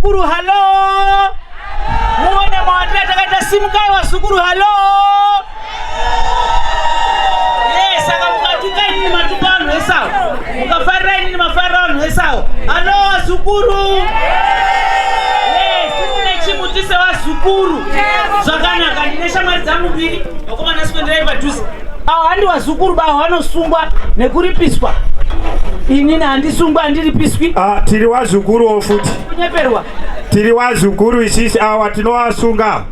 Vazukuru halo, muone mawandiro atakaita. Simukai vazukuru, halo. Yes, saka mukatuka inini matuka vanhu vesawo, mukafarira inini mafarira vanhu vesawo. Halo vazukuru. Yes, tine chimuti sevazukuru. Zvakanaka, ndine shamwari dzangu mbiri, vakomana, sikwenderai padhuze. Awo handi vazukuru bawo, vanosungwa nekuripiswa. Inini handisungwa, handiripiswi. Ah, tiri wazukuruwo futi. Kunyeperwa. Tiri wazukuru isisi, awa tinowasunga.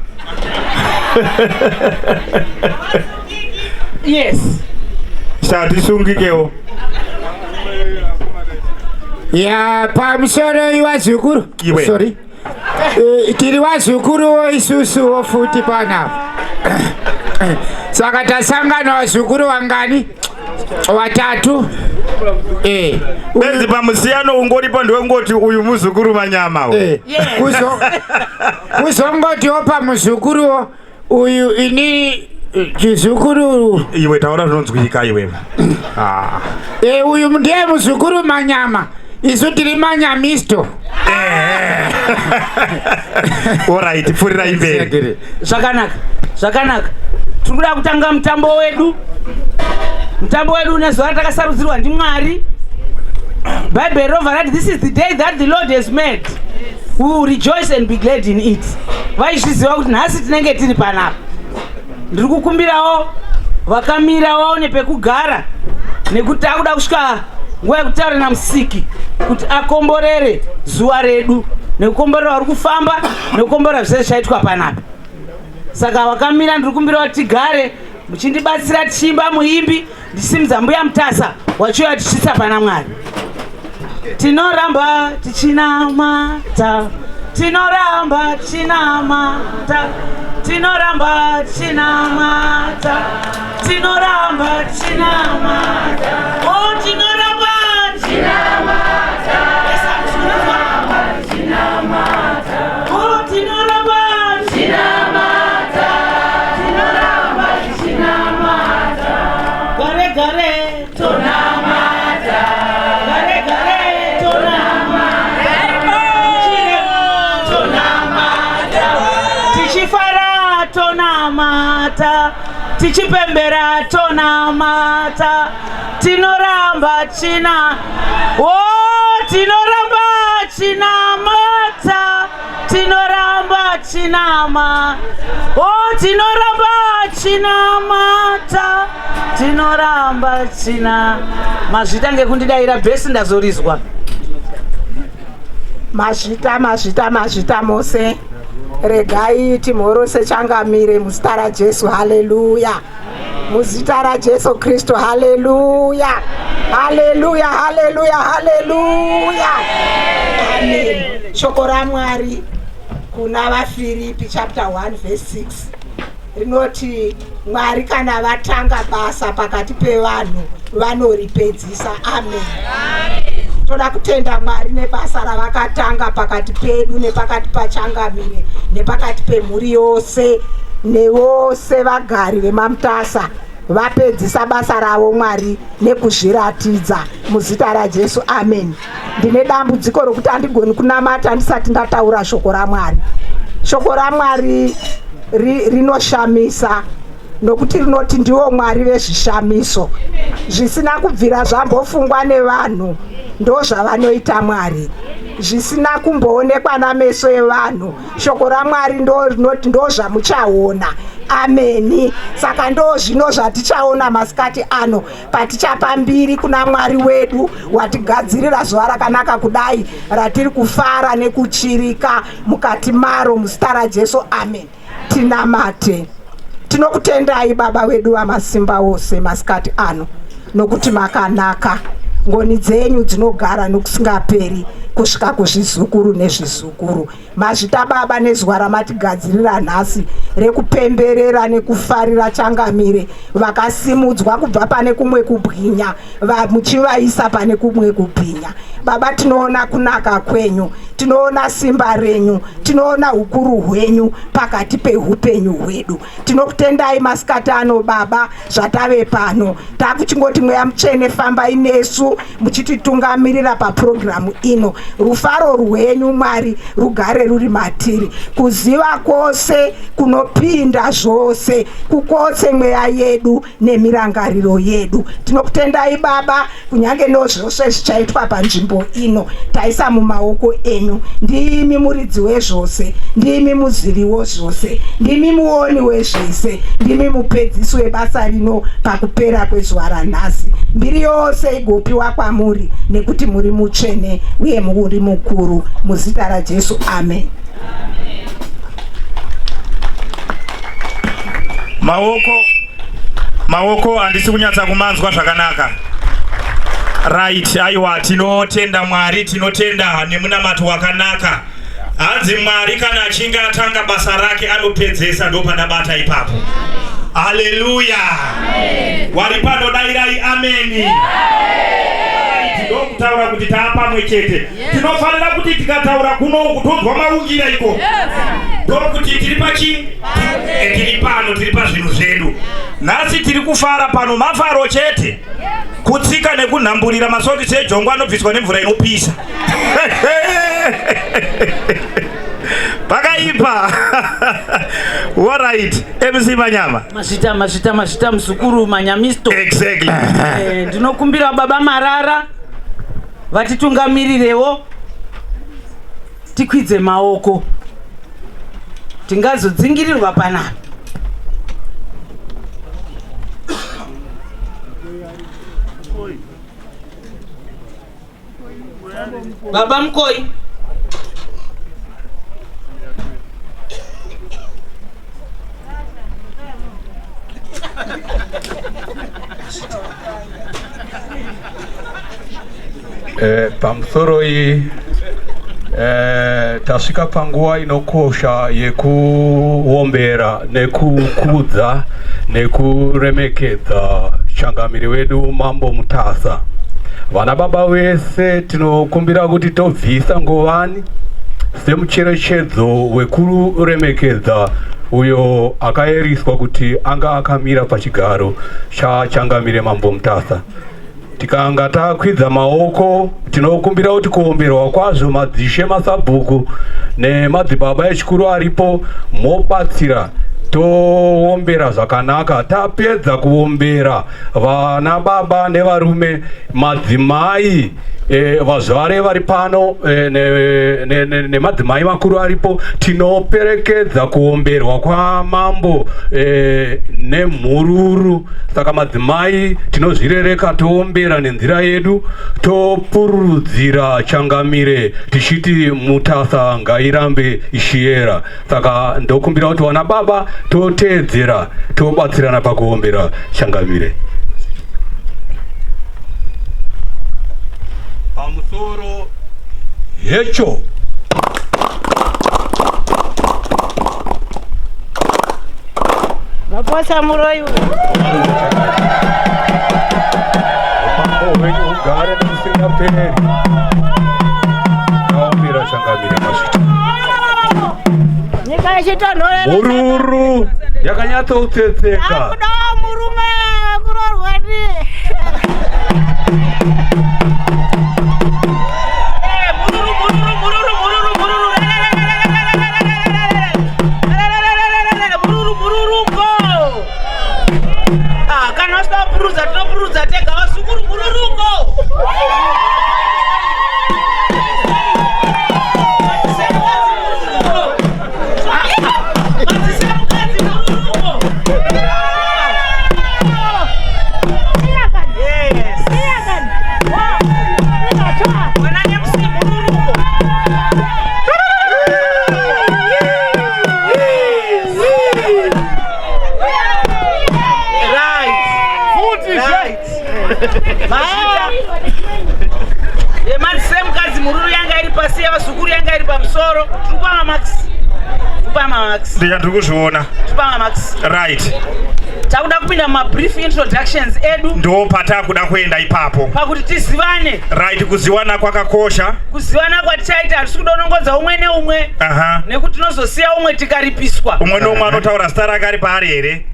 Yes. Satisungikewo. Ya, pamusoro iwazukuru. Iwe. Sorry. Tiri wazukuruwo isusuwo futi panapa. Saka tasangana wazukuru wangani? Watatu. Benzi pamusiyano ungoripo ndewengoti uyu muzukuru manyama uyu. Kuzongotiwo pamuzukuruwo uyu ini chizukuru. Iwe, taura zvinonzwika iwe. Ah. Uyu ndiye muzukuru manyama, isu tiri manyamisto. Alright, pfurirai mberi. Zvakanaka, zvakanaka. Tiri kuda kutanga mutambo wedu. Mutambo wedu une zuva ratakasarudzirwa ndiMwari. Bhaibheri robva rati, "This is the day that the Lord has made, we will rejoice and be glad in it." Vaizviziva kuti nhasi tinenge tiri panapa. Ndiri kukumbirawo vakamira waone pekugara, nekuti takuda kusvika nguva yekutaura naMusiki kuti akomborere zuva redu, nekukomborera vari kufamba, nekukomborera zvese zvichaitwa panapa. Saka vakamira, ndiri kumbirawo tigare muchindibatsira tichiimba muimbi, ndichisimudza Mbuya Mutasa wachiuya tichisvitsa pana Mwari. Tinoramba tichinamata, tinoramba tichinamata, tinoramba tichinamata, tinoramba tichinamata, oh, tinoramba tichinamata. Oh, tinoramba tichinamata, tinoramba tichinamata, gare gare tonamata, gare gare tonamata, tonamata, tichifara tonamata, tichipembera tonamata, tinoramba china o, tinoramba chinamata, tinoramba chinama o, tinoramba chinamata, tinoramba china. Mazvita ngekundidayira bhesi, ndazorizwa. Mazvita, mazvita, mazvita mose. Regai timhorose changamire muzita raJesu. Haleluya! Muzita raJesu Kristu. Haleluya, haleluya, haleluya, haleluya, amen. Shoko raMwari kuna vaFiripi chapter 1 verse 6 rinoti Mwari kana vatanga basa pakati pevanhu, vanoripedzisa. Amen. Toda kutenda Mwari nebasa ravakatanga pakati pedu, nepakati pachangamire, nepakati pemhuri yose nevose vagari vemaMutasa. Vapedzisa basa ravo Mwari nekuzviratidza muzita raJesu. Amen. Ndine dambudziko rokuti handigoni kunamata ndisati ndataura shoko raMwari. Shoko raMwari rinoshamisa nokuti rinoti ndiwo Mwari vezvishamiso. Zvisina kubvira zvambofungwa nevanhu ndo zvavanoita Mwari, zvisina kumboonekwa nameso evanhu. Shoko raMwari ndo rinoti ndo zvamuchaona. Ameni. Saka ndo zvino zvatichaona masikati ano patichapa mbiri kuna Mwari wedu watigadzirira zuva rakanaka kudai ratiri kufara nekuchirika mukati maro muzita raJesu. Amen. Tinamate. Tinokutendai, Baba vedu vamasimba ose, masikati ano, nokuti makanaka. Ngoni dzenyu dzinogara nokusingaperi kusvika kuzvizukuru nezvizukuru. Mazvita, Baba, nezuva ramatigadzirira nhasi rekupemberera nekufarira changamire vakasimudzwa kubva pane kumwe kubwinya muchivaisa pane kumwe kubwinya. Baba, tinoona kunaka kwenyu, tinoona simba renyu, tinoona ukuru hwenyu pakati peupenyu hwedu. Tinokutendai masikati ano, Baba. Zvatave pano, takuchingoti Mweya Mutsvene, fambai nesu muchititungamirira papurogiramu ino. Rufaro rwenyu Mwari rugare ruri matiri. Kuziva kwose kunopinda zvose kukotse mweya yedu nemirangariro yedu. Tinokutendai Baba, kunyange nozvose zvichaitwa panzvimbo ino taisa mumaoko enyu. Ndimi muridzi wezvose, ndimi muzivi wozvose, ndimi muoni wezvese, ndimi mupedzisi webasa rino pakupera kwezuva ranhasi. Mbiri yose igopiwa kwamuri nekuti muri mutsvene uye muri mukuru. Muzita raJesu, amen. Maoko maoko handisi kunyatsa kumanzwa zvakanaka. Right, aiwa tinotenda Mwari, tinotenda nemunamato wakanaka. Hanzi Mwari kana achinge atanga basa rake anopedzesa, ndopandabata ipapo. Haleluya. Wari pano dairai ameni. Right, ndokutaura kuti taapamwe chete. Tinofanira kuti tikataura kuno uku tonzwa maungira iko. Ndokuti tiri pachi tiri pano, tiri pazvinhu zvedu. Nhasi tiri kufara pano, mafaro chete. Kutsika nekunhamburira masokisi ejongo anobviswa nemvura inopisa. Pakaipa. Alright, MC Manyama. Mazvita, mazvita, mazvita muzukuru Manyamisto. Exactly. Ndinokumbira baba Marara vatitungamirirewo tikwidze maoko, tingazodzingirirwa panapa. Baba Mukoi. Pamusoro iyi tasvika panguva inokosha yekuombera nekukudza nekuremekedza changamire wedu Mambo Mutasa. Vana baba vese tinokumbira kuti tobvisa ngovani semucherechedzo wekuremekedza uyo akaeriswa kuti anga akamira pachigaro chachangamire Mambo Mutasa. Tikanga takwidza maoko, tinokumbira kuti kuomberwa kwazvo madzishe, masabhuku nemadzibaba echikuru aripo mobatsira toombera zvakanaka. Tapedza kuombera vana baba nevarume, madzimai vazvare vari pano nemadzimai makuru aripo, tinoperekedza kuomberwa kwamambo nemhururu. Saka madzimai tinozvirereka toombera nenzira yedu, topururudzira changamire tichiti Mutasa ngairambe ichiyera. Saka ndokumbira kuti vana baba toteedzera tobatsirana pakuombera changamire. Pamusoro hecho. Maposa muroyi. Umambo hwenyu hugare nekusingaperi. Taombera changamire mazvita. Nyika ichitonhorera. Mhururu yakanyatsotsetseka. Akudawo murume kurorwa ndiye. Mururu, mururu, mururu, mururu, mururu. Mururu, mururu, go. Kana usina kupururudza, tinopururudza tega. Vazukuru, mururu, go. Madzise mukadzi, mururu, go. Yes. Mwana MC, mururu, go. Right. Right. Mazvita. Yemadzise mukadzi mururu yanga iri pasi, yevazukuru yanga iri pamusoro. Tiri kupa mamarks. Kupa mamarks. Ndiri kuzviona. Tiri kupa mamarks. Right. Takuda kupinda mumabrief introductions edu. Ndo patakuda kuenda ipapo. Pakuti tizivane. Right, kuziwana kwakakosha. Kuzivana kwatichaita, hatisi kudonongodza umwe neumwe. Nekuti tinozosiya umwe tikaripiswa. Umwe neumwe anotaura zita rake ari paari here?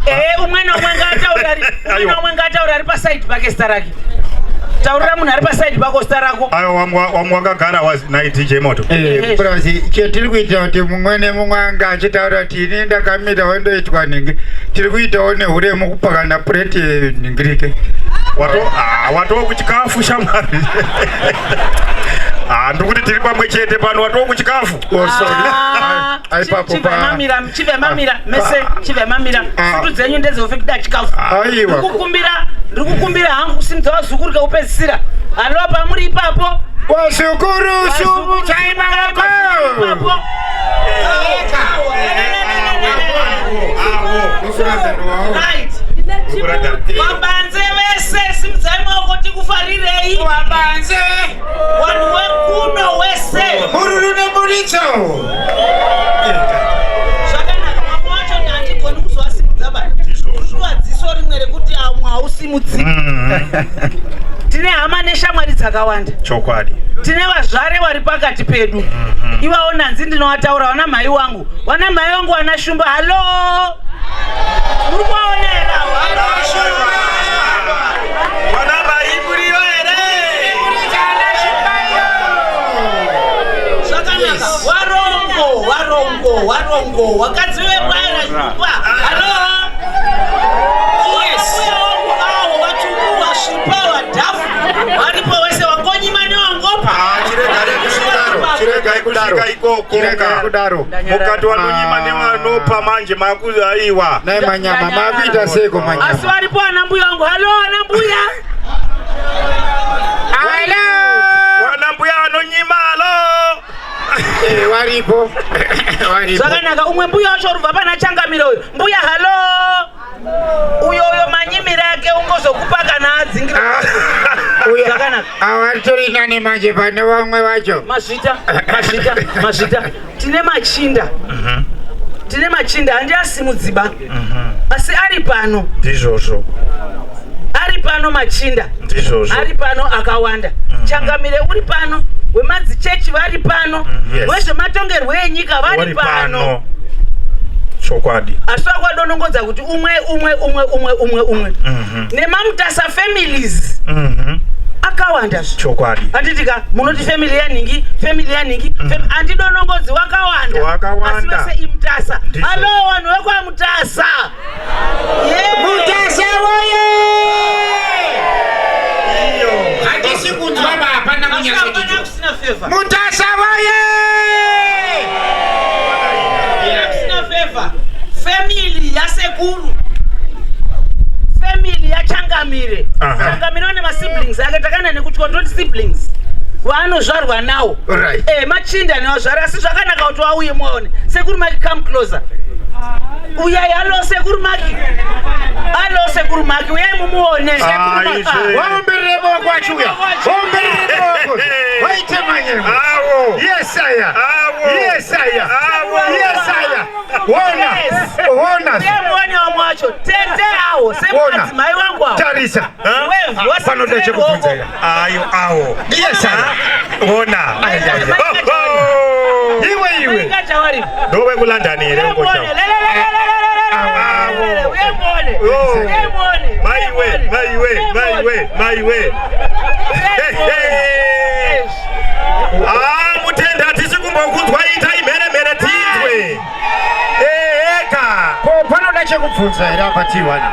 Ehe, umwe neumwe ngaataura ari umwe Aiwa. neumwe ngaataura ari paside pake zita rake. Taurira munhu ari pasaidi pako zita rako. Ayo, wamwe wakagara nai DJ Moto. Plus chetiri kuita kuti mumwe nemumwe anga achitaura kuti ini ndakamira wandoitwa nhingi, tiri kuitawo nehuremu kupakana pureti nhingirike. Wato, ah, watoo kuchikafu shamwari. Ah, ndikuti tiri pamwe chete pano, watoo kuchikafu. Oh, sorry. Ah, Ai, ipapo chibva mamira, chibva mamira mese, chibva mamira. Ah. Sutu dzenyu ndedzofekida chikafu. Aiwa. Ndiri kukumbira hangu kusimudza vazukuru kekupedzisira. Halo, pamuri ipapo. Wazukuru, sumudzai maoko. Ipapo. Right. Vabanze vese, simudzai maoko tikufarirei. Wabanze. Vanhu wekuno wese. Mururu nemuritso. Zvakanaka, mamwe wacho handigoni kuzovasimudza ba. Ndikuwa dziso rimwe rekuti amwe hausimudzi. Tine hama neshamwari dzakawanda. Chokwadi. Tine vazvare vari pakati pedu. Ivawo nanzi ndinovataura vana mhai wangu, vana mhai wangu, vana Shumba. Halo, muri kuvaona here avo? Halo. Vana mai muriyo here? Zvakanaka. Warongo, warongo, warongo, wakadzi vebwaira, Shumba, halo. Yes, wangu avo vatsvuku, vasvipa, vadhafu varipo wese, wangonyima newangopa. Chiregai kudaro. Kusvika ikoko. Chiregai kudaro. Mukati wanonyima newanopa, manje makuaiwa. Nai manyama, makuita seiko? Asi Manyama. varipo ana mbuya wangu. Halo, ana mbuya. Halo. Wana mbuya anonyima, halo. Eh, waripo, waripo. Zvakanaka. Umwe mbuya wacho rubva pana changamiro uyu. Mbuya, halo. Uyo uyo manyimiro ake ungozokupa kana adzingira. Uya. Zvakanaka. Awatori nani manje pane vamwe vacho. Mazvita, mazvita, mazvita. Tine machinda, tine machinda. Handi asimudziba, asi ari pano. Ndizvozvo. Ari pano machinda. Ndizvozvo. Ari pano akawanda. Changamire uri pano, wemadzichechi vari pano, wezvematongerwo enyika vari Wari pano. pano. Chokwadi. Asi vakwadonongodza kuti umwe, umwe, umwe, umwe, umwe, umwe nemaMutasa families akawanda zve. Chokwadi. Handitika munoti family yanhingi, family yanhingi, handidonongodzi, wakawanda. Wakawanda. Asi wese iMutasa. Ndizvo. Halo, vanhu vekwaMutasa. Yeah. Mutasa woye! Handisi kunzwa ba, hapana Asi kunyatsoti. hapana kusina favor. Mutasa woye! Kusina favor. Family yasekuru, family yachangamire. Changamire vane masiblings ake. Takaenda nekutya toti siblings vaanozvarwa nawo. Machinda nevazvari, asi zvakanaka kuti vauye muwaone. Sekuru Maki, come closer, uyai. Halo, sekuru Maki. Halo, sekuru Maki, uyai mumuone. Izve. Waomberere maoko achiuya, waomberere maoko, waite manyemwe. Avo. Yesaya. Avo. Yesaya. Avo. Yesaya, wona. Wona. Uye muone vamwe wacho, tete awo. Wona. Semadzimai wangu awo. Tarisa. Wevhu. Panoda chekubvunza ya. Ayo, awo. Yesaya. Ona. Ai, ai, ai. Iwe, iwe. Maingachawari. Ndowekulondon here? Uye muone. Uye muone. Oh. Uye muone. Maiwe, maiwe, maiwe, maiwe. Ah, mutenda, hatisi kumbokunzwa, itai mheremhere tinzwe. Eheka. Ko panoda chekubvunza here apa? Tiwana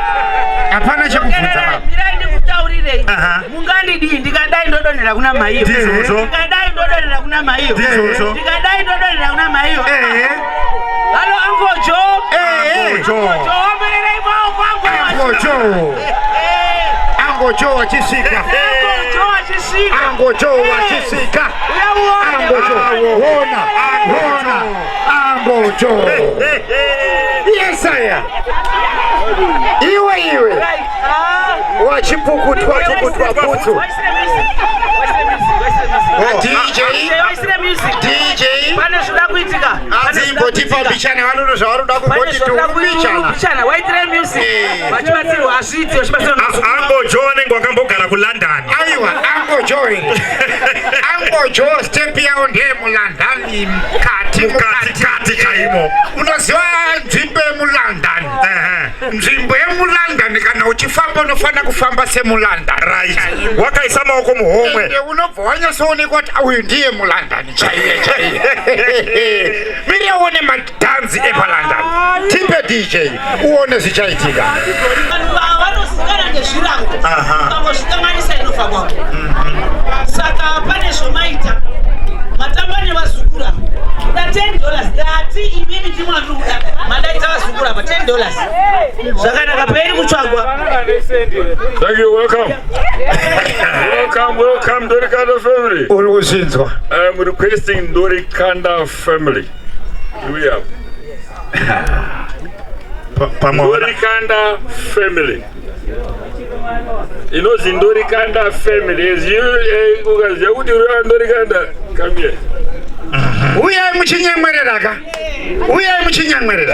hapana chekubvunza baba. Mirai ndikutaurirei. Aha. Mungandidii? Ndikadai ndodonhera kuna maiyo. Ndizvozvo. Ndikadai ndodonhera kuna maiyo. Ndizvozvo. Ndikadai ndodonhera kuna maiyo. Ehe. Halo, Uncle Joe. Ehe. Uncle Joe. Uncle Joe, ombererei maoko angu. Uncle Joe. Uncle Joe achisvika. Uncle Joe achisvika. Uncle Joe achisvika. Uya uone. Uncle Joe, wona, wona Uncle Joe. Yesaya, iwe, iwe. Right. Ah. Wachipukutwa pukutwa bhutsu. Waisire music. Waisire music. Waisire music. DJ. Waisire music. DJ. Pane zvoda kuitika. Pane zvoda Adzimbotipa kuitika. mbichana, vanono zvavanoda Pane kungoti zvoda tiumbichana. kuitika. Waitire music. Vachibatsirwa hazviiti, vachibatsirwa. Uncle Joe anenge wakambogara kuLondon. Aiwa, Uncle Joe here? Uncle Joe step yawo ndeyemulondon, mukati. Mukati kati chaimo. Unoziva nzvimbo yemulondon? Nzvimbo yemuLondon, kana uchifamba unofanira kufamba semuLondon. Right, wakaisa maoko muhomwe. Ende unobva wanyatsoonekwa kuti uyu ndiye muLondon chaiye chaiye. Miri uone madhanzi epaLondon. Tipe DJ uone zvichaitika. Vanhu ava vanozivikana ngezvirango. Ukangozvikanganisa inofa kwako. Saka pane zvomaita matamba nevazukura kuda $10. Ndati imimi ndimwandiri kuda madaidza vazukura pa $10. Zvakanaka, peiri kutsvagwa. Thank you, welcome. Welcome, welcome, Ndorikanda family. Uri kuzvinzwa? I'm requesting Ndorikanda family. Here we are. Pamwe Ndorikanda family. Inonzi Ndorikanda family. As you, ukaziva kuti uri Ndorikanda, come here. Uyai muchinyemwerera ka, uyai muchinyemwerera.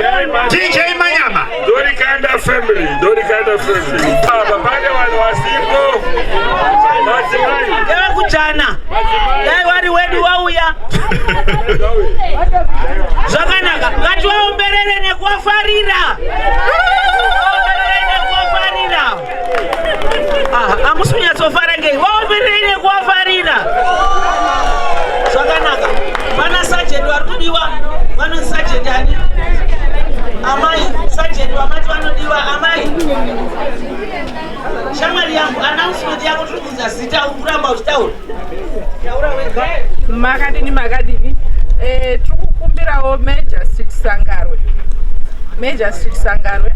DJ Manyama. Ndorikanda family, Ndorikanda family. Apa pane vanhu vasipo. Madzimai. Ndevekujana, dai wari wedu wauya. Zvakanaka, ngativaomberere nekuvafarira. Vaomberere nekuvafarira. Ah, hamusi kunyatsofara ngei? Vaomberere nekuvafarira. Zvakanaka, pana sajenti vari kudiwa. Vanonzi sajenti ani? Amai, sajenti vamati vanodiwa. Amai, shamwari yangu, announcement yako, tiri kubvunza zita, uri kuramba uchitaura. Taura wega. Makadini, makadini? Tiri kukumbirawo Major Street Sangarwe, Major Street Sangarwe.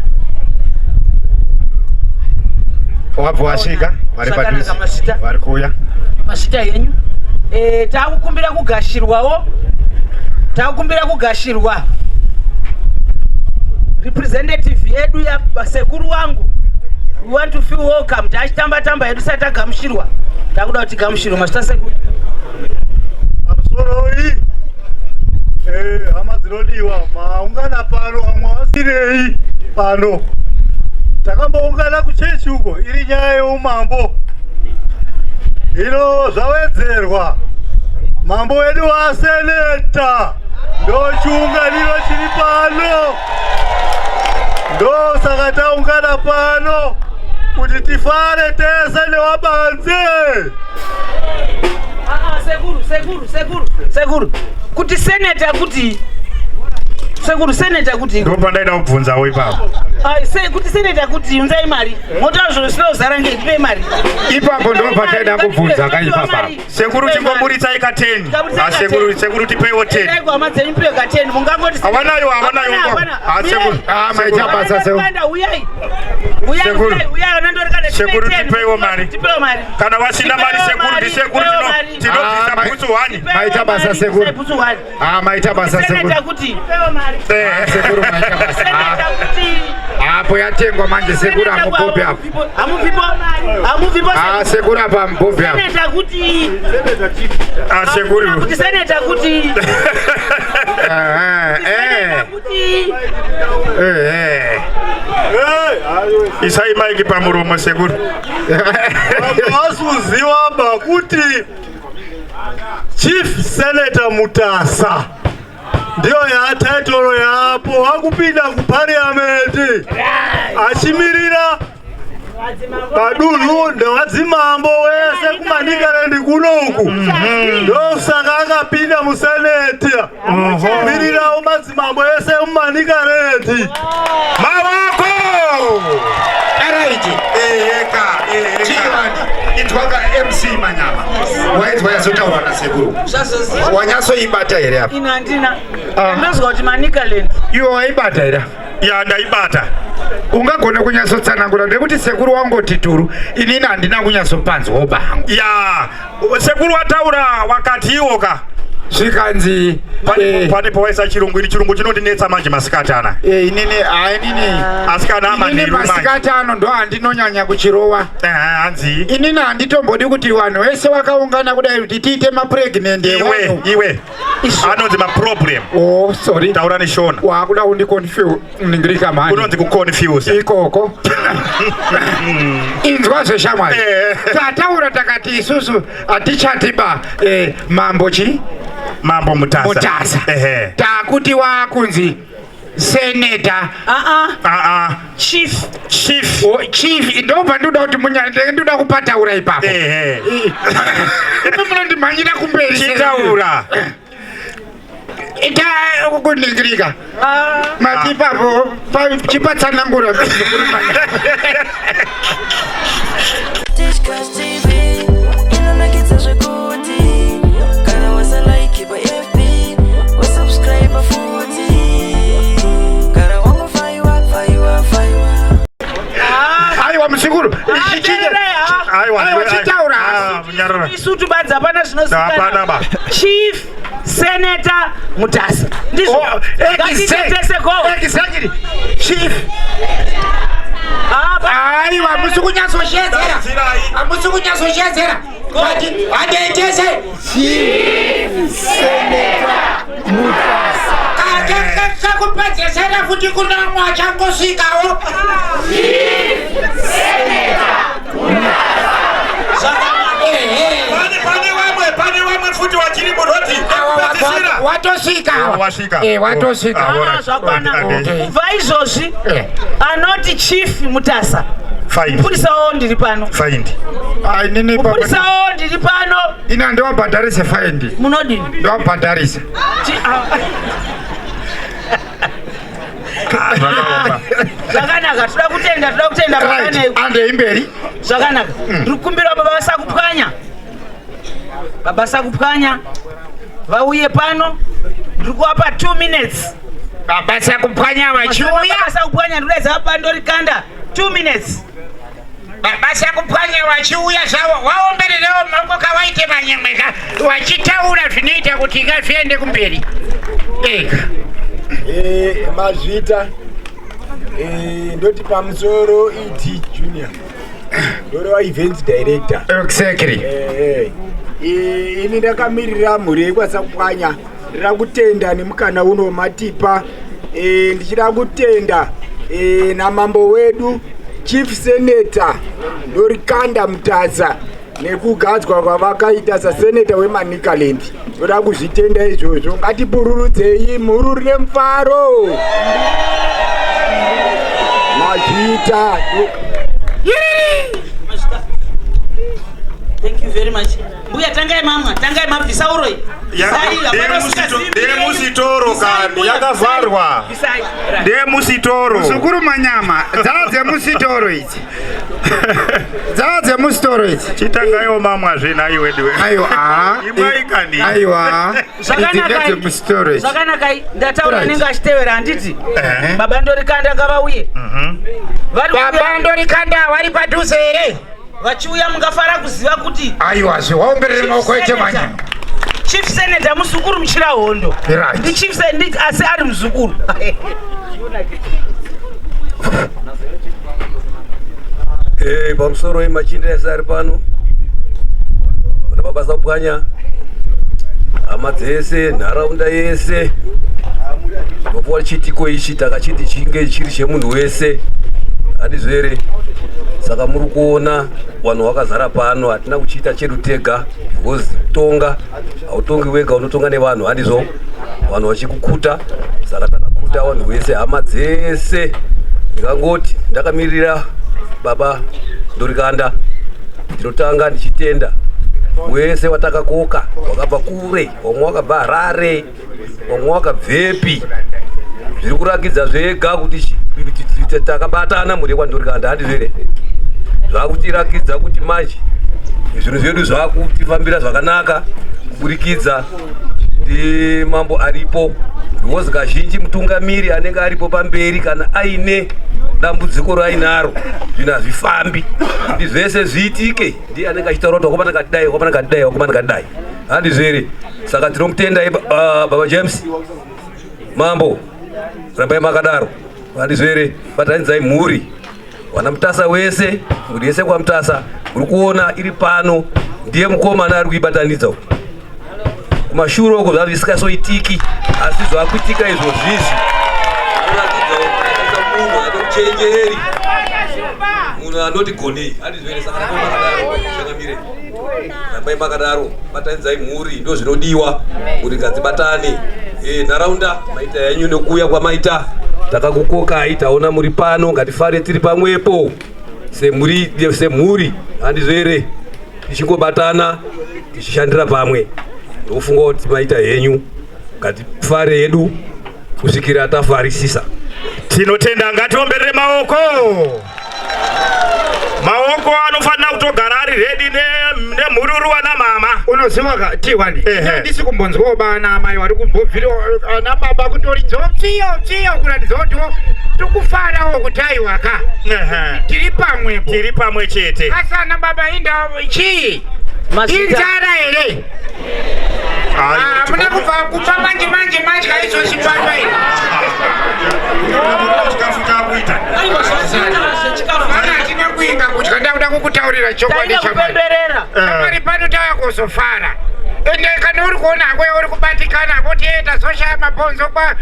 Wabva wasvika vari Zvakanaka, padhuze. masvita. Vari kuuya. Masvita henyu. Taakukumbira kugashirwawo, taakukumbira kugashirwa representative yedu ya sekuru wangu. We want to feel welcome. Tachitamba tamba yedu sati tagamushirwa, takuda kuti tigamushirwe. Masvita, sekuru. Pamusoroi, hama dzinodiwa, maungana pano, vamwe vasirei pano. Takamboungana kuchechi uko iri nyaya yeumambo. Hino zvawedzerwa, mambo wedu waseneta, ndo chiunganiro chiri pano. Ndo saka taungana pano kuti tifare tese newabanze. Ah, ah, sekuru, sekuru, sekuru, sekuru, kuti seneta kuti, sekuru, seneta kuti? Ndo pandaida kubvunzawo ipapo. Ai, kuti seneta kuti unzai mari, motaura zvinhu zvisina kuzara ngei? Tipei mari. Ipapo ndo pataida kubvunza ka ipapa. Sekuru, chingomburitsai ka 10. Kaburitsai Ah, sekuru. ka 10. Sekuru, tipeiwo 10. Endai kuhama dzenyu, piwe ka 10. Mungangoti Havanayo, havanayo. Hapana, Ah, sekuru. Ah, maita basa, sekuru. Uyai, uyai. Uyai, Sekuru. uyai, uyai, vanondorikanda, tipei Sekuru, 10. tipeiwo mari. Tipeiwo mari. Kana vasina mari, Tipeiwo sekuru, mari, ndisekuru tipeiwo mari. tinobvisa Ah, bhutsu 1. Tipeiwo Maita basa, mari, sekuru. tisai bhutsu 1. Ah, maita basa, sekuru. Seneta kuti Ah, sekuru, maita basa. seneta Ah, kuti apo yatengwa manje, sekuru, hamupopi apo. Hamuvipo, hamuvipo. Ah, sekuru, apa hamupopi apo. Seneta kuti Ah, sekuru. Kuti seneta kuti Ah, seneta kuti Isai maiki pamuromo, sekuru. Vasuziwa ba kuti Chief Senator Mutasa ndiyo yataitoro yapo, wakupinda kupariamendi achimirira padunhu ndewadzimambo wese kuManicaland kunoku. Ndosaka akapinda museneti mirirawo madzimambo ese muManicaland. Mavoko. Alright. Eheka, eheka. Chivandi, inzwaka MC Manyama. Wainzwa yazotaurwa nasekuru? Zvazoziva. Wanyatsoibata here apa? Ina handina. Ndinozwa kuti Manicaland. Iwe waibata here? Ya, ndaibata. Ungagona kunyatsotsanangura ndekuti sekuru wangoti turu, inini handina kunyatsopanzwawo bangu. Ya, sekuru wataura wakati iwoka Zvikanzi pane pawaisa chirungu. Ini chirungu chinondinetsa manje masikati ana. Inini hai, inini Asikana inini amanheru manje. Masikati ano ndo handinonyanya kuchirowa. Hanzi Inini handitombodi kuti vanhu vese vakaungana kudai kuti tiite mapregnant. Iwe, iwe, anonzi maproblem. Oh, sorry. Taura neShona. Wakuda kundiconfuse mhani. Kunonzi kuconfuse. Ikoko inzwa zveshamwari. Tataura takati isusu hatichatiba mambo chi Mambo Mutasa. Mutasa. Ehe. Takuti wakunzi Senator. Aa. Aa. Chief. Chief. Oh, chief ndobva ndoda kuti ndoda kupataura ipapo. Ehe. Imi munondimhanyira kumberi. Chitaura. Ita kuningirika. Mati ipapo chipatsanangura. Tichkach TV inonakidza zvekuti kana wasalike paFB wasubscribe futi kana wangofaiwa faiwa faiwa. Aiwa muzukuru. Aiwa, Aiwa chitaura. Isu tubadzi hapana Hapana zvinozikanwa. ba. Chief Senator Mutasa. Ndizvo. Oh, Ngatiite go. Exactly. Chief. Aiwa musi kunyatsoshedzera. Hamusi kunyatsoshedzera. But handiitese. Chief Senator Mutasa. Kakupedzesera futi kuna mwe achangosvikawo. Pane vamwe, pane vamwe futi vachiri murodi. Kupedzisira. Watosvika. Wasvika. Eh, watosvika. Ah, alright. Zvakwana. Okay. Kubva izvozvi anoti Chief Mutasa. Fine. Mupurisawo ndiri pano. Fine. Ai nini baba. Mupurisawo ndiri pano. Ina ndowabhadharise fine. Munodini? Ndowabhadharisa. Zvakanaka, toda kutenda, toda kutenda Right, baba. Ande imberi. Zvakanaka. Ndiri kukumbira baba vasakupwanya. Baba Sakupwanya vauye pano. Ndiri kuvapa 2 minutes. Baba Sakupwanya vachiuya. Baba Sakupwanya ndikudaidza vapandorikanda 2 minutes. Baba Sakupwanya vachiuya zvavo waombererewo maoko kawaite manyemweka vachitaura zvinoita kuti ngazviende kumberi. Ega. Mazvita. Ndoti pamusoro ET Junior. Ndoreva events director. Exactly. Ini ndakamirira mhuri yekwaSakupwanya. Ndinoda kutenda nemukana uno matipa. Ndichida kutenda namambo wedu Chief Senator Ndorikanda Mutasa nekugadzwa kwavakaita saseneta weManicaland. Ndoda kuzvitenda izvozvo. Ngatipururudzei mhururu nemufaro. Mazvita. Thank you very much. Mbuya tangai mamwa, tangai mabvisa uroi. Bvisai, hapana usingazii mbiri yenyu. Ndemusitoro Bvisai, kani mbuya, yakavharwa. bvisai. Right. Ndemusitoro. Muzukuru manyama dzadzemusitoro idzi. Dzadzemusitoro idzi. Chitangaiwo mamwa zve nhai wedu. Aiwa. Imwai kani. Aiwa. Idzi Zvakanakai. ndedzemusitoro idzi. Zvakanakai, ndataura Right. anenge achitevera handiti? Baba Ndorikanda ngavauye. Vari Baba kuuya- Ndorikanda vari padhuze here? Vachiuya mungafara kuziva kuti Aiwa zve waomberere Chief maoko ete Senator- manyama. Chief Senator muzukuru muchirahondo. Right. Ndi Chief Senator asi ari muzukuru. Pamusoro yemachinda ese ari pano vana baba Sakupwanya, hama dzese, nharaunda yese, tinopuwa chiitiko ichi takachiti chinge chiri chemunhu wese, handizvo here? Saka muri kuona vanhu vakazara pano, hatina kuchiita chedu tega because tonga hautongi wega, unotonga nevanhu, handizvo? Vanhu vachikukuta, saka takakuta vanhu vese, hama dzese. Ndikangoti ndakamirira baba Ndorikanda, ndinotanga ndichitenda wese watakakoka, wakabva kure, vamwe wakabva Harare, vamwe wakabvepi. Zviri kurakidza zvega kuti takabatana mhuri yekwaNdorikanda, handizvo here? Zvakutirakidza kuti manje zvinhu zvedu zvakutifambira zvakanaka kuburikidza ndi mambo aripo. Because kazhinji mutungamiri anenge aripo pamberi kana aine dambudziko rainaro, zvinhu hazvifambi. Kuti zvese zviitike ndiye anenge achitaura kuti wakomana katidai, wakomana katidai, wakomana katidai, handizvo here? Saka tinomutenda baba James mambo, rambai makadaro, handizvo here? Batanidzai mhuri, vana Mutasa wese, mhuri yese kwaMutasa muri kuona iri pano, ndiye mukomana ari kuibatanidza uku. Kumashure uko zvava zvisingasoitiki, asi zvakuitika izvo zvizvi kuratidza munhu ane uchenjeri, munhu anoti gonei, handizvo here? Saka rambai makadaro, changamire, rambai makadaro, batanidzai mhuri, ndo zvinodiwa, mhuri ngadzibatane. Nharaunda maita yenyu nekuuya kwamaita, Takakukokai, taona muri pano, ngatifare tiri pamwepo semhuri, semhuri handizvo here? Tichingobatana tichishandira pamwe. Ndofunga kuti maita henyu, ngatifare hedu kusvikira tafarisisa. Tinotenda, ngatiomberere maoko. Maoko anofanira kutogara ari ready nemhururu wana mama. Unoziva ka T1, Ehe. handisi kumbonzwawo bana amai vari kumbobvira ana baba kutoridzawo pfiyo pfiyo kuratidza kuti tikufarawo kuti aiwa ka tiri pamwepo, tiri pamwe chete. Asi ana baba inda chii? Inzara here? Ah, muna kubva kupa manje manje madya izvozvi pano here? Chikafu chakuita. Mana hatina kuinga kudya, ndakuda kukutaurira chokwadi. Taida kupemberera. Chamwari pano tauya kuzofara. Ende kana uri kuona hako uri kubatikana hako tienda zoshaya mabhonzo kwa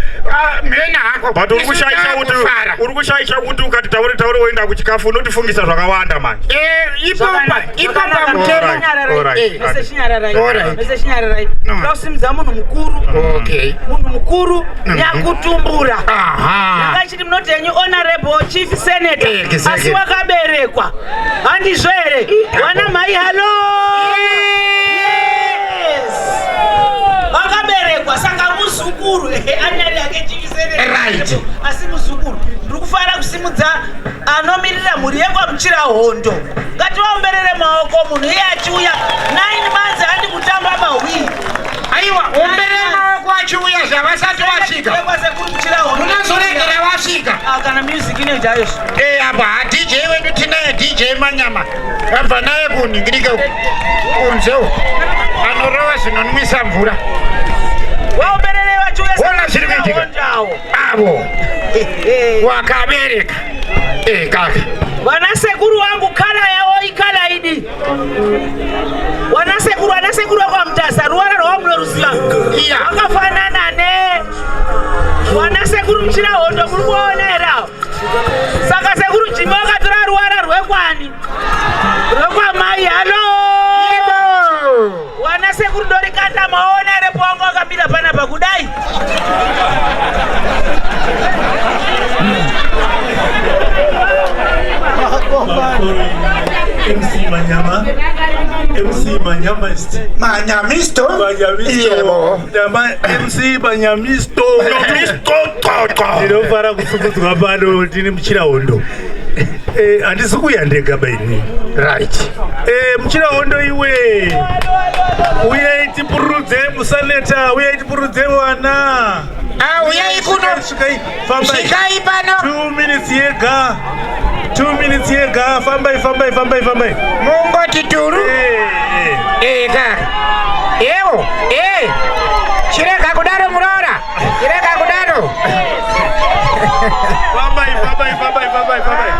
mhena hako. But uri Isu kushaisha tauya kuti kufara. uri kushaisha kuti ukati taure taure woenda kuchikafu unotifungisa zvakawanda manje. Ipopa ipopa mutemo. Alright, Mese chinyararai. Alright. Mese chinyararai. Tinosimudza munhu mukuru. Okay. Munhu mukuru nyakutumbura. Aha. Yanga ichiti munoti henyu honorable chief senator. Exactly. Asi wakaberekwa. Handizvo here? Wana mai hello. Yes. Wakaberekwa saka muzukuru anyari yake chief senator. Right. Asi muzukuru. Ndiri kufara kusimudza anomirira mhuri yekwaMuchirahondo. Ngativaomberere maoko munhu iye achiuya 9 months handi kutamba mahwii. Aiwa, ombere maoko achiuya zvavasati vasvika. Yekwasekuru Muchirahondo. Munozoregera vasvika. Ah, kana music inoita izvo. Apa ha DJ wedu tinaye DJ Manyama. Abva naye kunhingirike kunze uko. Anorova zvinonwisa mvura. Vaomberere vachiuya Ona zviri kuitika. Hondawo. Avo. Wakabereka. Kaka. Vana sekuru wangu colour yavo icolour idi. Vana sekuru, vana sekuru vekwaMutasa ruwara rwavo munoruziva. Iya. Wakafanana ne vana sekuru Muchirahondo muri kuona here avo? Saka sekuru Jimi vakatora ruwara rwekwani? Rwekwamai halo. Vana sekuru ndorikanda maona here pawanga wakamira panapa kudai? MC Manyama, MC Manyamist. Manyamisto? Manyamisto. Yebo. Ndama MC Manyamisto. Ndinofara kufukudzwa pano ndini Muchirahondo. Handisi kuuya ndega baini. Right. Muchirahondo iwe. Uyai tipururudze musaneta, uyai tipururudze vana. Ah, uyai kuno. Svikai, fambai. Svikai pano. 2 minutes yega. 2 minutes yega. Fambai, fambai, fambai, fambai. Mungoti turu. Eka. Ewo, eh. Chirega kudaro muroora. Chirega kudaro. Fambai, fambai, fambai, fambai, fambai.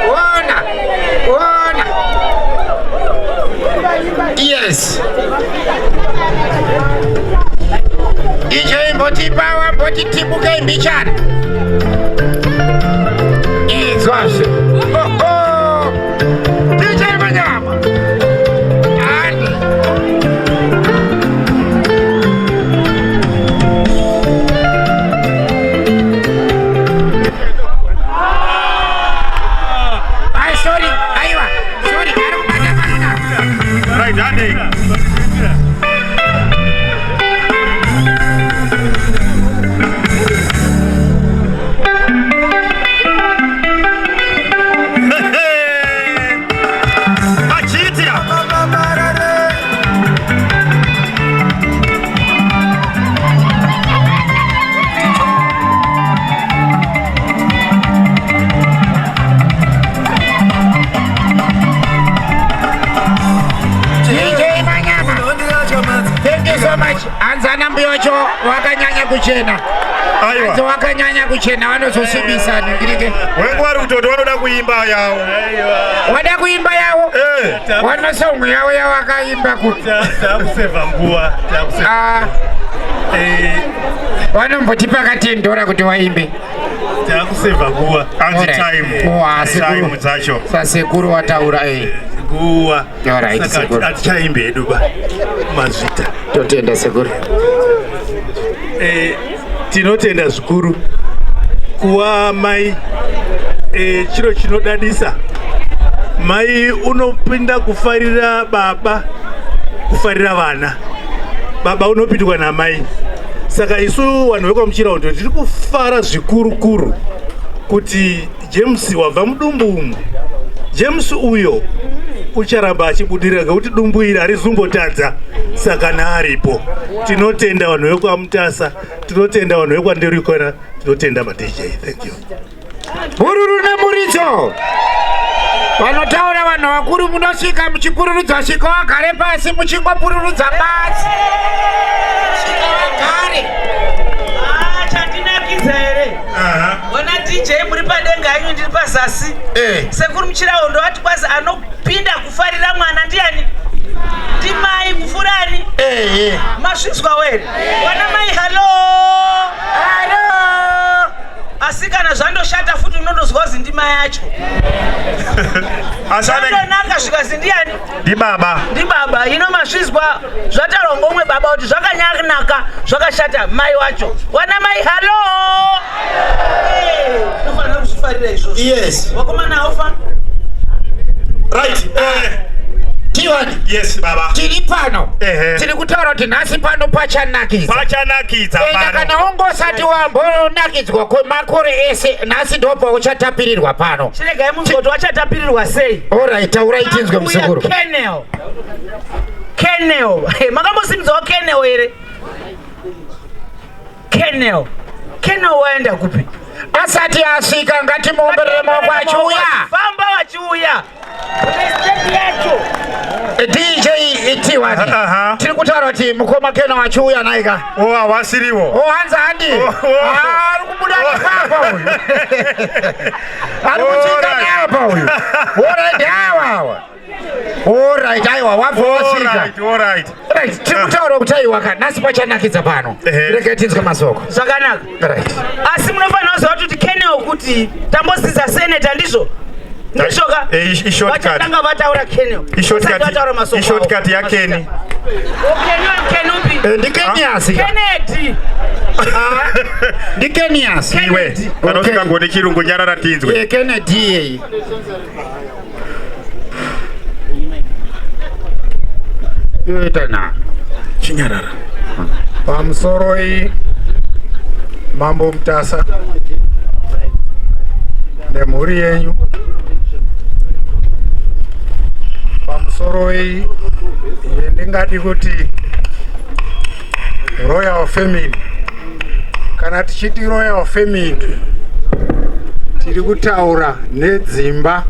Ona. Ona. Yes. DJ mbotipawa mbotitibuke mbichana. Inzwazve. Oh, oh. DJ Manyama. Andi. Ai, sorry. Aiwa. Sorry. Ari kubata panona. Right, hande. Achitia. DJ Manyama. Thank you so much. Hanzi ana mbuya wacho wakanyanya kuchena. Aiwa. Hanzi wakanyanya kuchena vanozosvibisa ningirike. Wengu vari kutoti vanoda kuimba yavo. Wada kuimba yavo? Wanosongo yavo yawakaimba kuti. Takusevha nguva. Takusevha. Ah. Vanombotipa katendora kuti waimbe. Takusevha nguva. Hanzi Alright. time. Wa, sekuru. Time dzacho. Sasekuru wataura eh. Nguva. Alright, Saka sekuru. hatichaimbi hedu ba. Mazvita. Totenda sekuru. Tinotenda zvikuru. Kuva mai e, chiro chinodadisa. Mai unopinda kufarira baba, kufarira vana. Baba unopindwa namai. Saka isu vanhu vekwaMuchiraundo tiri kufara zvikurukuru kuti James wabva mudumbu umu. James uyo ucharamba achibudirira ngekuti dumbu iri harizumbotadza, saka naaripo. Tinotenda vanhu vekwaMutasa, tinotenda vanhu vekwaNderikona, tinotenda maDJ. Thank you. Bhururu nemuridzo vanotaura vanhu vakuru, munosvika muchipururudza, svika wagare pasi muchingopururudza basi, svika wagare. Ah, chandinakidza here, ona DJ muri padenga yenyu, ndiri pazasi. Sekuru Muchirahondo vati kwazi anopinda kufarira mwana ndiani? Ndimai. Kufurani masvitswa were wana mai. Hello, hello. Asi kana zvandoshata futi unondozwa kuzi ndimai yacho. Asi Zvandonaka zvikazi ndiani? Ndibaba. Ndibaba. Ino masvizwa zvataurwa ngomwe baba kuti zvakanyanaka, zvakashata mai wacho. Wana mai, hello. Unofanira kuzvifarira izvozvo. Yes. Wakomana aufa. Right. Tiwani. Yes baba. Tiri pano. Tiri kutaura kuti nhasi pano pachanakidza. Pachanakidza Enda pano. kana ungosati wambonakidzwa kwemakore ese, nhasi ndopa uchatapirirwa pano. Chiregai munzwa kuti wachatapirirwa sei. Alright, taurai tinzwe muzukuru. Kenel. Kenel. Makambosimudzwawo Kenel here? Kenel. Kenel waenda kupi? Asati asvika, ngatimuomberere maoko achiuya. Famba vachiuya. Step yacho. DJ Tiwani, tiri kutaura kuti mukoma Kena achiuya naika. Oh, havasiriwo. Oh, hanzi handi. Ah, ari kubuda nepapa uyu, ari kutsika neapa uyu. Alright, awa awa. Alright, aiwa wabva wasvika. Alright, alright. Right, tiri kutaura kuti aiwa ka nhasi pachanakidza pano. Regai tinzwe masoko. Zvakanaka. Right. Asi munofanira kuziva kuti Kenel kuti tambodzidza seneta ndizvo. Ndizvo ka? I shortcut. Vachatanga vataura Kenel. I shortcut. Vasati vataura masoko. I shortcut ya Kenny. Kenel Kenupi. Ndikenias. Kennedy. Ndikenias. Iwe, kana usingangoni chirungu nyarara tinzwe. Kennedy yeyi. Yoita na. Chinyarara. Pamusoroi Mambo Mutasa nemhuri yenyu. Pamusoroi ndingadi kuti royal family. Kana tichiti royal family, tiri kutaura nedzimba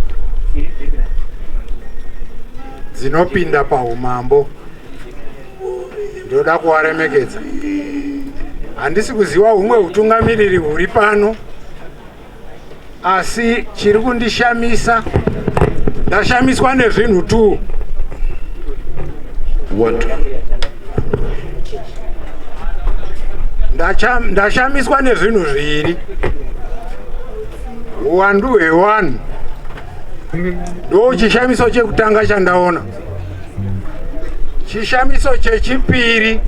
dzinopinda paumambo. Ndoda kuvaremekedza. Handisi kuziva humwe utungamiriri huri pano, asi chiri kundishamisa, ndashamiswa nezvinhu tu. What? Ndashamiswa nezvinhu zviviri: uwandu hwevanhu, ndo chishamiso chekutanga chandaona. Chishamiso chechipiri,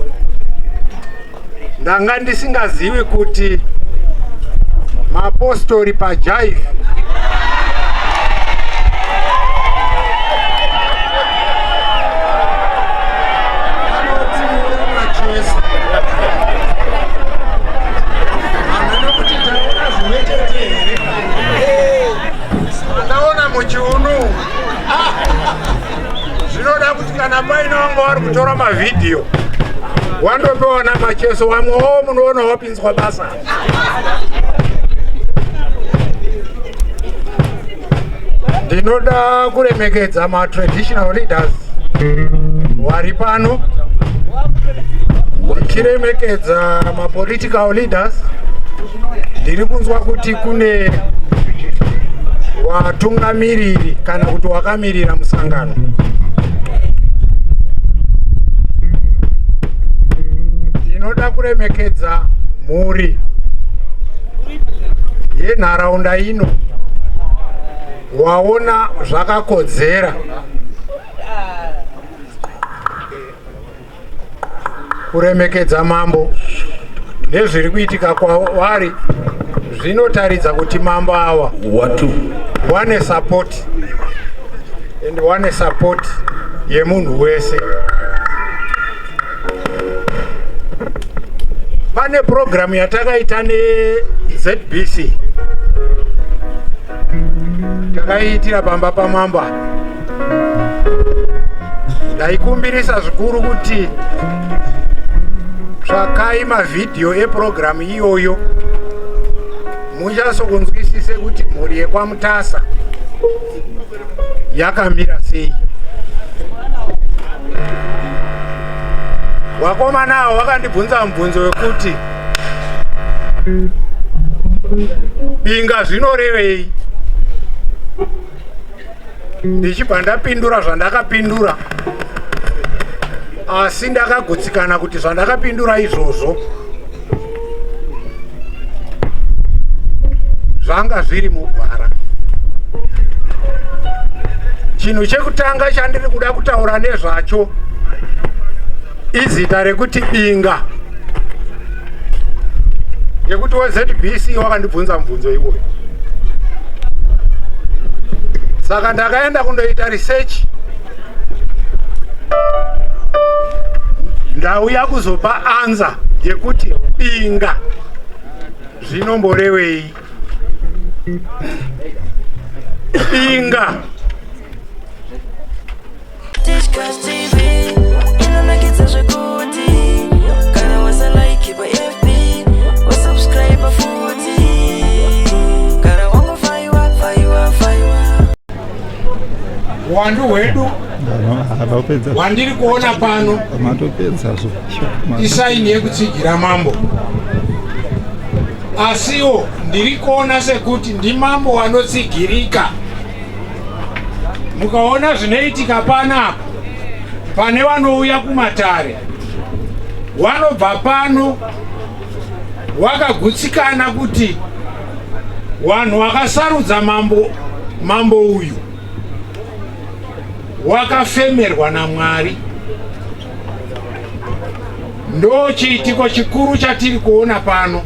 ndanga ndisingazivi kuti mapostori pajive anotsiura macheso. Hamuna kuti taona zvimwe chete here? Ndaona muchiunu. Zvinoda kuti kana paine vanga vari kutora mavhidhiyo, wandopewa namacheso. Vamwewo munoona wapinzwa basa. Ndinoda kuremekedza matraditional leaders vari pano, ndichiremekedza mapolitical leaders. Ndiri kunzwa kuti kune watungamiriri kana kuti wakamirira musangano. Ndinoda kuremekedza mhuri yenharaunda ino waona zvakakodzera kuremekedza mambo nezviri kuitika kwavari. Zvinotaridza kuti mambo awa wane support and wane support yemunhu wese. Pane program yatakaita neZBC, takaiitira pamba pamambo. Ndaikumbirisa zvikuru kuti tsvakai mavhidhiyo epurogiramu iyoyo, muchasokunzwisise kuti mhuri yekwaMutasa yakamira sei. Wakomana avo vakandibvunza mubvunzo wekuti Binga zvinorevei, ndichibva ndapindura zvandakapindura, asi ndakagutsikana kuti zvandakapindura izvozvo zvanga zviri mugwara. Chinhu chekutanga chandiri kuda kutaura nezvacho izita rekuti Binga, yekuti weZBC wakandibvunza mubvunzo iwoyo. Saka ndakaenda kundoita research, ndauya kuzopa anza yekuti Binga zvinomborevei. Binga. Tichkach TV inonakidza zvekuti kana wasalike paFB, wasubscribe futi, kana wangofaiwa faiwa faiwa. Uwandu hwedu hwandiri kuona pano isaini yekutsigira mambo, asiwo ndiri kuona sekuti ndimambo wanotsigirika. Mukaona zvinoitika panapa, pane vanouya kumatare vanobva pano wakagutsikana kuti vanhu vakasarudza mambo, mambo uyu wakafemerwa naMwari. Ndo chiitiko chikuru chatiri kuona pano.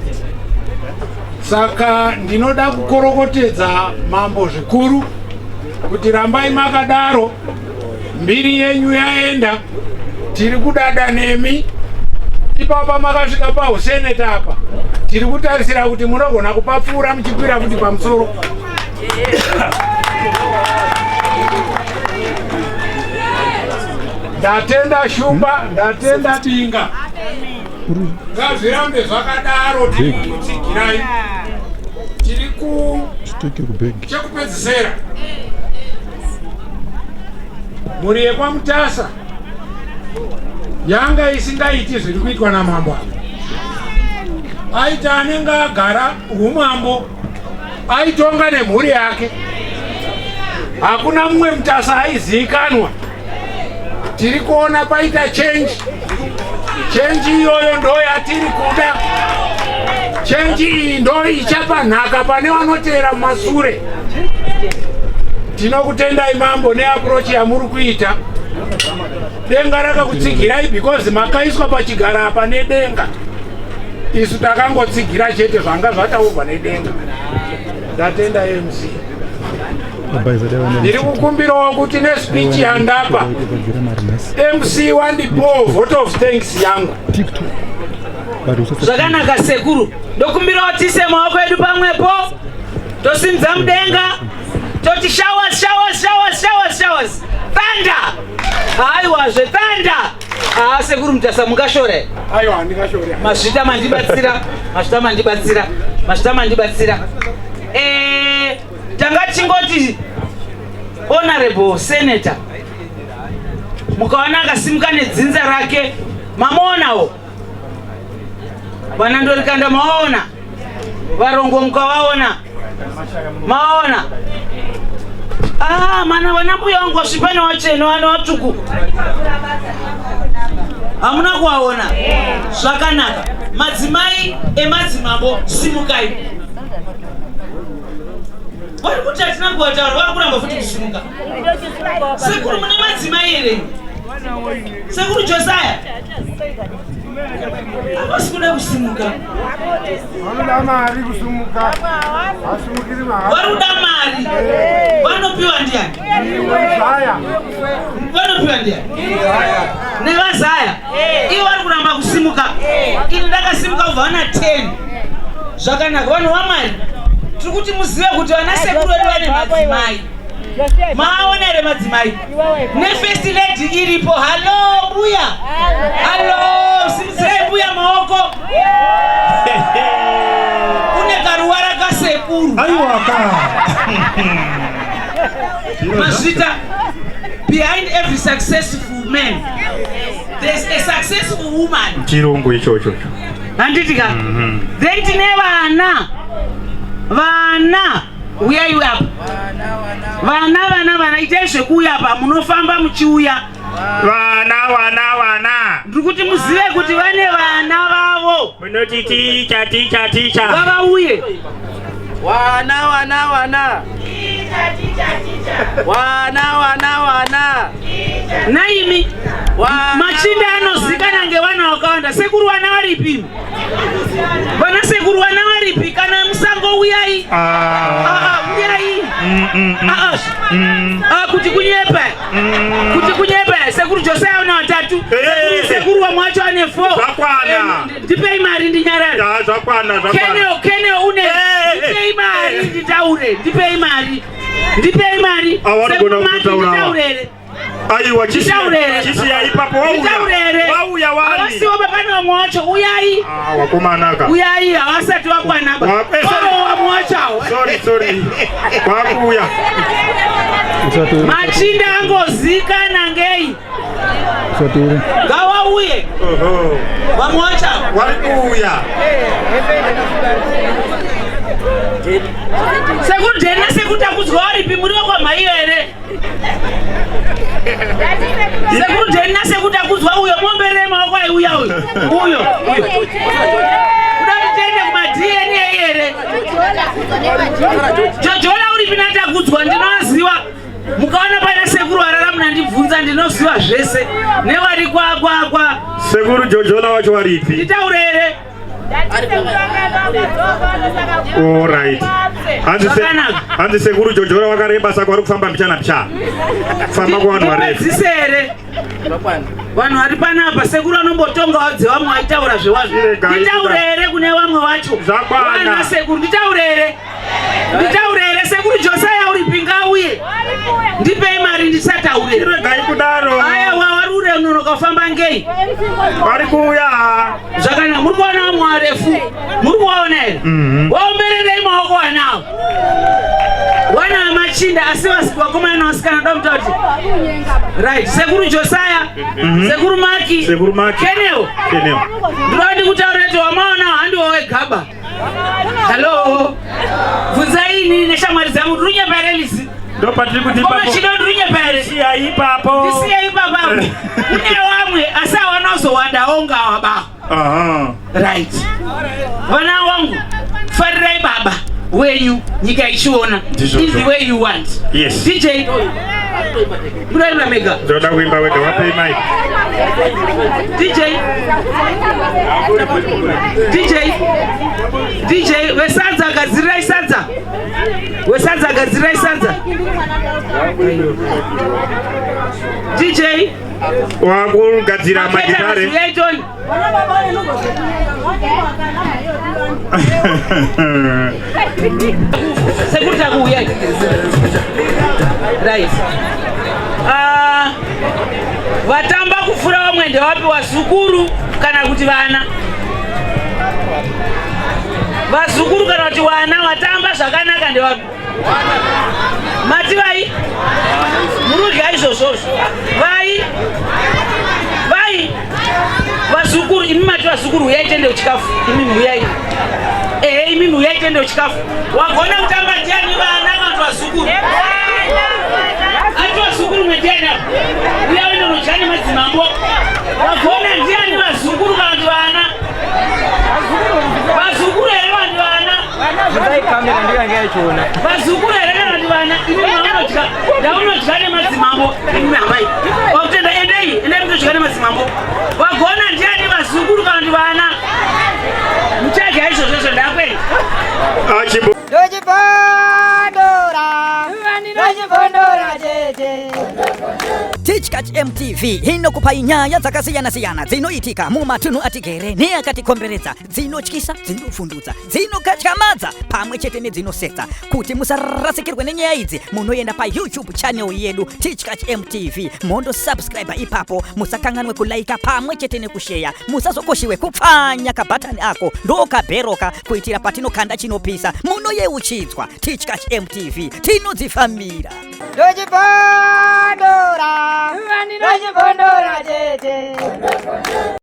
Saka ndinoda kukorokotedza mambo zvikuru kuti rambai makadaro, mbiri yenyu yaenda, tiri kudada nemi. Ipapa makasvika pauseneta apa, tiri kutarisira kuti munogona kupapfuura muchikwira futi pamusoro. Ndatenda Shumba, ndatenda Binga, ngazvirambe zvakadaro, tiri kukutsigirai. Tiri ku chekupedzisera, mhuri yekwaMutasa yanga isingaiti zviri kuitwa namambo apa. Aiti anenge agara umambo, aitonga nemhuri yake, hakuna mumwe Mutasa aizivikanwa. Tiri kuona paita change. Change iyoyo ndo yatiri kuda. Change iyi ndo ichapa nhaka pane vanoteera mumasure. Tinokutendai mambo neapproach yamuri kuita. Denga rakakutsigirai because makaiswa pachigara apa nedenga. Isu takangotsigira chete zvanga zvataurwa nedenga. Ndatenda MC. Ndiri kukumbirawo kuti nespeech yandapa, MC wandipowo vote of thanks yangu. Zvakanaka sekuru, ndokumbirawo tiise maoko edu pamwepo, tosimudza mudenga, toti showers, showers, showers, showers, showers, thunder! Haiwazve, thunder! Ah, sekuru Mutasa, mungashore? Aiwa, handingashore. Mazvita mandibatsira, mazvita mandibatsira, mazvita mandibatsira. Tanga tingoti honorable senator, mukaona akasimuka nedzinza rake, mamuonawo vana Ndorikanda, maona varongo, mukavaona maona. Ah, mana vana mbuya wangu wasvipa newachena vana vatsvuku hamuna kuvaona zvakanaka. Madzimai emadzimambo, simukai. Vari kuti hatina kuvataura, vari kuramba futi kusimuka. Sekuru, mune madzimai here? Sekuru Josiah. Havasi kuda kusimuka. Vanoda mari kusimuka. Vasimukiri mahara. Vari kuda mari. Vanopiwa ndiani? Zaya. Vanopiwa ndiani? Nevazaya. Ivo vari kuramba kusimuka. Ini ndakasimuka kubva vana 10. Zvakanaka vanhu vaMwari. Tiri kuti muzive kuti vana sekuru vedu vane madzimai. Maaona here madzimai? Nefirst lady iripo. Hallo mbuya. Hallo, simudzirai mbuya maoko. Une karuwara kasekuru. Aiwa ka. Mazvita, behind every successful man there's a successful woman. Chirungu ichocho. Handiti ka? Then tine vana. Vana uyai apa. Vana vana vana itai zvekuuya apa munofamba muchiuya. Vana vana vana. Ndiri kuti muzive kuti vane vana vavo. Munoti ticha ticha ticha. Ngavauye. Wana wana wana. Wana wana wana. Naimi machinda anozikana ngevana vakawanda. Sekuru vana varipi? Vana sekuru vana varipi? Kana musango uyai. Ah, uyai. Ah, ah. Kuti kunyepa. Kuti kunyepa. Sekuru Josiah una watatu. Sekuru wamwe wacho ane 4. Zvakwana. Ndipei mari ndinyarare. Zvakwana zvakwana. Keneo Keneo une ndipei mari nditaure. Ndipei mari. Ndipei mari. Awanogona Sekuru Maki, kutotaura. nditaurere. Aiwa Nditaurere. chisiya ipapo wauya. Nditaurere. Wauya wani. Havasiwo baba nevamwe wacho uyai. Ah, wakomanaka. Uyai havasati vakwana ba. Wa- Oro vamwe wacho awo. Sorry sorry. Wakuuya. Machinda angozikana ngei. Ngawauye. Oho. Vamwe wacho awo. Wari kuuya. Sekuru Dena sekuru Takudzwa waripi muri wekwamhaiyo here? Sekuru Dena sekuru Takudzwa uyo momberere maoko aiuya uyo. Uyo. Uyo. Kuda kuti tiende kuma DNA here? Jojola uripi naTakudzwa ndinoaziwa. Mukaona pana sekuru varara munandibvunza ndinoziva zvese. Nevari kwa kwa kwa. Sekuru Jojola wacho waripi? Nditaure here? All right. Hanzi Zvakanaka. Hanzi sekuru Jojola wakareba saka vari kufamba mbichana mbichana. Kufamba kuvanhu varefu. Ndipedzise here? Vanhu vari panapa sekuru vanombotongawo dzevamwe vaitaura zvewazvo. Nditaure here kune vamwe vacho? Zvakwana. Vana sekuru nditaure here? Nditaure here sekuru Josiah uripi ngauye? Ndipei mari ndisataure. Regai kudaro. Aya wawarure unonoka kufamba ngei? Vari kuuya. Zvakanaka muri kuona vamwe varefu. Muri kuvaona here? Waombererei maoko anawo. Wana vamachinda asi vakomana nevasikana ndoda kutaura kuti right sekuru Josiah, sekuru Maki, Sekuru Maki. Keneo. Keneo. Ndinoda ndikutaurira kuti wamaona handiwo wegaba. Hello. Bvunzai inini neshamwari dzangu ndiri kunyepa here Lizzy? Ndopatiri kuti Koma ipapo. chido ndiri kunyepa here? Siya ipapo. Ndisiye ipapo. Kune vamwe asi hawana kuzowandawo ngawa ba. Aha. Right. Vana wangu, farirai baba wenyu nyika ichiona. Ndizvozvo. In the way you want. Yes. DJ. Munoimba mega. Ndoda kuimba wega wapei mic. DJ. DJ. DJ vesadza gadzirai sadza. Wesadza gadzirai sadza. DJ. Wakugadzira magitare. Uyai Tony. Sekuru takuuyai. Right. Ah, vatamba kupfuura vamwe ndevapi vazukuru kana kuti vana? Vazukuru kana kuti vana vatamba zvakanaka ndevapi? Mati vai? Murudya izvozvozvo. Vai? Vai? Vazukuru, imi mati vazukuru uyai tiende kuchikafu. Imi uyai. Ehe, imi uyai tiende kuchikafu. Wagona kutamba ndiani vana kana kuti vazukuru? Ati vazukuru mwe ndiani apa? Uya uende unodya nemadzimambo. Wagona ndiani vazukuru kana kuti vana? Vazukuru here kana kuti vana? Vazukuru here kana kuti kuti vana? Imi maunodya ndaunodya nemadzimambo. Imi hamai wakutenda, endei, endei mutodya nemadzimambo. Wagona ndiani, vazukuru kana kuti vana? Muchadya izvozvozvo, ndakwenda. Ndochibondora, ndochibondora chete. Tichkach MTV inokupai nyaya dzakasiyana-siyana dzinoitika mumatunhu atigere neakatikomberedza, dzinotyisa, dzinofundutsa, dzinokatyamadza pamwe chete nedzinosetsa. Kuti musarasikirwe nenyaya idzi, munoenda paYouTube channel yedu Tichkach MTV, mondosubscribe ipapo. Musakanganwe kulaika pamwe chete nekusheya. Musazokoshiwe kupfanya kabhatani ako ndokabheroka, kuitira patinokanda chinopisa munoyeuchidzwa. Tichkach MTV, tinodzifambira. Ndochibondora, ndochibondora chete.